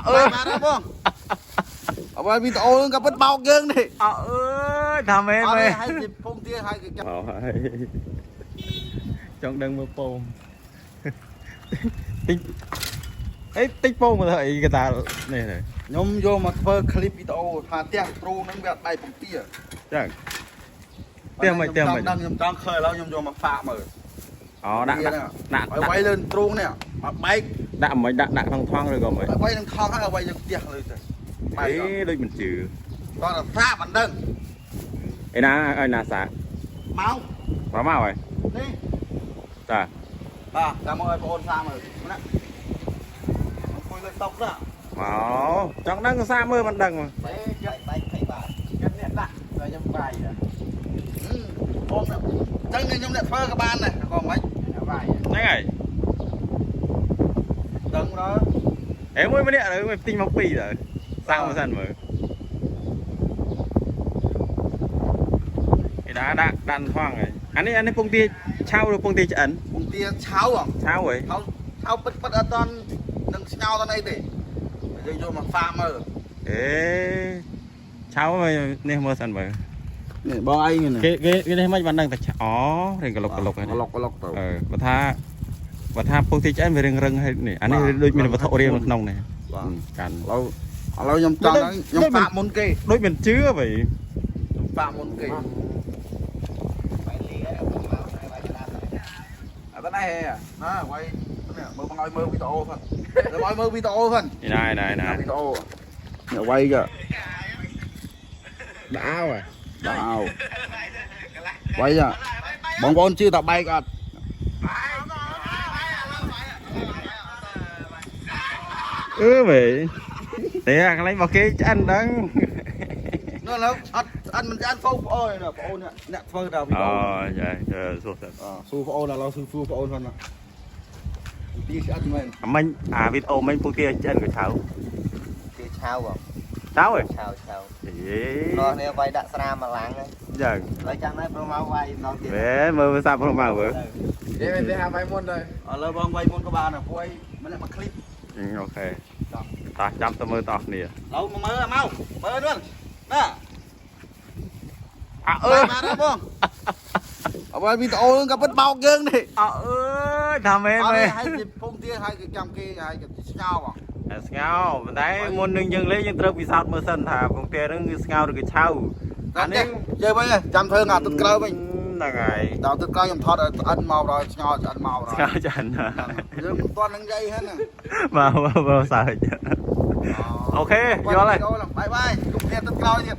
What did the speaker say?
អើ បាយបានហើយបងអើវីដេអូហ្នឹងក៏ពិតបោកយើងនេះ អើអើយថាមែន អត់ មែន ទេឲ្យគេពងទាឲ្យគេចាប់ មកហើយចង់ដឹងមើលពងតិចអីតិចពងមើលអីកតានេះនេះ ខ្ញុំយកមកធ្វើคลิปវីដេអូថាផ្ទះទ្រូហ្នឹងវាអត់បែកពងទា ចឹង ផ្ទះមិនផ្ទះមិន ដឹងខ្ញុំចង់ឃើញឥឡូវខ្ញុំយកមកហ្វាក់មើល អូដាក់ដាក់ដាក់ ឲ្យវាយលើទ្រូងនេះមកបែក ដាក់មិនដាក់ដាក់ក្នុងថងឬក៏មិន ឲ្យវាយនឹងថងហើយឲ្យវាយនឹងផ្ទះលើទៅបែ អេ ក ដូចមិនជឿ តោះតែសាកមិនដឹង ឯណាឲ្យណាសា មក មកមកហើយ នេះ តា បាទតាមមកឲ្យបងអូនសាកមើលណាអង្គុយលើតុកណា មកចង់ដឹងសាមើលមិនដឹង បែកបែកបែកបាទ ខ្ញុំអ្នកដាក់ដល់ខ្ញុំបាយ បងចឹងខ្ញុំអ្នកធ្វើក៏បានដែរក៏មិន បាយ ហ្នឹងហើយ ដឹងដល់ អេមួយម្នាក់ទៅមួយទិញមកពីរទៅសាមកសិនមើលឯណាដាក់ដាក់ថងហើយអានេះអានេះពងទាឆៅឬពងទាឆ្អិន ពងទាឆៅហ៎ ឆៅហី ឆៅឆៅពិតពិតអត់តន់នឹងស្ញោតអីទេយើងយកមកហ្វាមើល អេឆៅនេះមើលសិនមើល នេះបងឯងនេះ គេគេគេនេះមិនបានដឹងតែអូរឿងក្លុកក្លុកហ្នឹង ក្លុកក្លុកទៅ អឺបើថាបើថាពងទាឆ្អិនវារឹងរឹងហើយនេះអានេះដូចមានវត្ថុរាងនៅក្នុងនេះ បាទ កាន់ ឥឡូវឥឡូវខ្ញុំចង់ខ្ញុំហ្វាក់មុនគេ ដូចមិនជឿអ្វី ខ្ញុំហ្វាក់មុនគេ បាយលីមកបាយក្តាប់អត់ណែ ណាໄວនេះមើលបងឲ្យមើលវីដេអូសិនបងឲ្យមើលវីដេអូសិន ឯណាឯណាឯណា វីដេអូនេះໄວក ដាក់អោ ដាក់អោໄວបងប្អូនជឿតាបែកអត់ អឺវេតែកន្លែងរបស់គេឆ្អិនដឹង នោះឡើយអត់អត់មិនឆ្អិនហ្វូប្អូនណាប្អូនអ្នកធ្វើដល់វីដេ អូ អូ ចាសួរសិន សួរប្អូនឥឡូវសួរសួរប្អូនហ្នឹងទីឆ្អិនមែន អាមិញអាវីដេអូមិញពងទាឆ្អិនក៏ឆៅ គឺឆៅបង ឆៅហ៎ ឆៅឆៅ អេ នោះនេះវាយដាក់ស្រាមមកឡាំង យ៉ាង ហើយចាំដែរប្រមកវាយម្ដងទៀត វេមើលភាសាប្រមកមើល គេមិនទេហាវាយមុនដែរ ឥឡូវបងវាយមុនក៏បានដែរព្រោះអីម្នាក់មកคลิป អូខេតោះចាំទៅមើលតោះគ្នា ឥឡូវមកមើលមកមើលនោះណា អើអើ បានហើយបងអើវីដេអូហ្នឹងក៏ពិតបោកយើងនេះ អើអើយថាមែន អត់ មែន ទេឲ្យគេពងទាឲ្យគេចាំគេឲ្យគេស្ងោបង ស្ងោប៉ុន្តែមុននឹងយើងលេងយើងត្រូវពិសោធន៍មើលសិនថាពងទាហ្នឹងគឺស្ងោឬក៏ឆៅ អានេះជើវិញចាំធ្វើអាទឹកក្រោយវិញ ហ្នឹងហើយ ដល់ទឹកក្រោយខ្ញុំថតឲ្យឆ្អិនមកដល់ស្ងោឆ្អិនមក ស្ងោចាន់ យើងមិនទាន់នឹងនិយាយហ្នឹង បាទបាទសើចអូខេយល់ហើយ បាយបាយជួបគ្នាទឹកក្រោយទៀត